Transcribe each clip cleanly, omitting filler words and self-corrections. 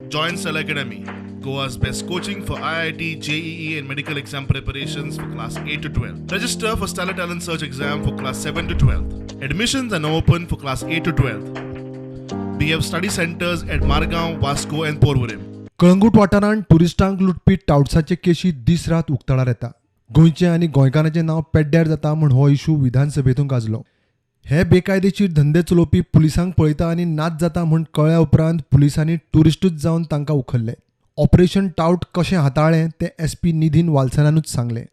Join Stellar Academy, Goa's best coaching for IIT, JEE, and medical exam preparations for class 8 to 12. Register for Stellar Talent Search exam for class 7 to 12. Admissions are now open for class 8 to 12. We have study centers at Margaon, Vasco, and Porvorim. Calangute वाठारांत ट्युरिस्टांक लुटपी टावट्साचे केशी दीस रात उक्ताडार येता. गोंयचें आनी गोंयकारांचें नांव पेड्ड्यार जाता म्हूण हो इशू विधानसभेंतूय गाजलो. हे बेकायदेशीर धंदे चलोवपी पुलिसांक पळयता आनी नाच जाता म्हूण कळ्ळ्या उपरांत पुलिसांनी ट्युरिस्टूच जावन तांकां उखल्ले. ऑपरेशन टावट कशें हाताळ्ळें तें एसपी निधीन वाल्सनानूच सांगलें.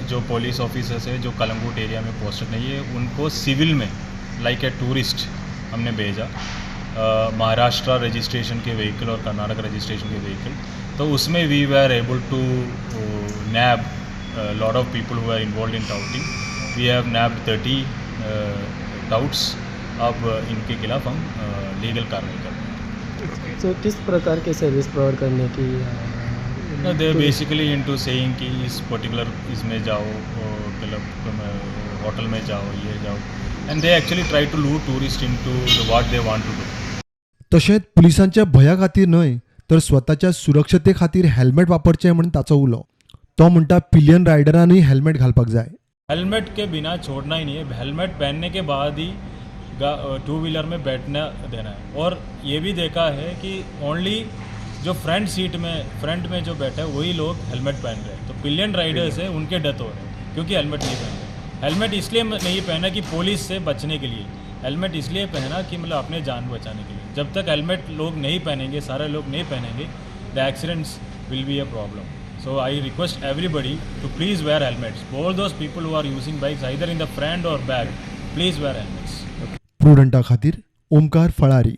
जो पुलिस ऑफिसर्स है, जो कलंगूट एरिया में पोस्टेड नहीं है, उनको सिविल में लाइक ए टूरिस्ट हमने भेजा, महाराष्ट्र रजिस्ट्रेशन के व्हीकल और कर्नाटक रजिस्ट्रेशन के व्हीकल. तो उसमें we were able to nab lot of people who are involved in touting. We have nabbed 30 touts. अब इनके खिलाफ हम लीगल कार्रवाई कर रहे हैं. तो किस प्रकार के सर्विस प्रोवाइड करने की No, they're basically into saying कि इस पर्टिकुलर इसमें जाओ, मतलब होटल में जाओ, ये जाओ, and they actually try to lure tourist into what they want to do. तशेंच पुलिसांच्या भंया खातीर न्हय तर स्वताच्या सुरक्षते खातीर हेल्मेट वापरचें म्हूण ताचो उलो. तो म्हणटा, पिलियन रायडरानूय हेल्मेट घालपाक जाय. हेलमेट के बिना छोड़ना ही नहीं है. हेलमेट पहनने के बाद ही टू व्हीलर में बैठना देना है. और ये भी देखा है कि ओनली जो फ्रंट सीट में, फ्रंट में जो बैठा है, वही लोग हेलमेट पहन रहे हैं. तो पिलियन राइडर्स है, उनके डेथ हो रहे हैं क्योंकि हेलमेट नहीं पहन रहे. हेलमेट इसलिए नहीं पहना कि पुलिस से बचने के लिए. हेलमेट इसलिए पहना कि मतलब अपने जान बचाने के लिए. जब तक हेलमेट लोग नहीं पहनेंगे, सारे लोग नहीं पहनेंगे, the accidents will be a problem. So I request everybody to please wear helmets. All those people who are using bikes, either in the front or back, please wear helmets. प्रुडंटा खातीर ओमकार फळारी.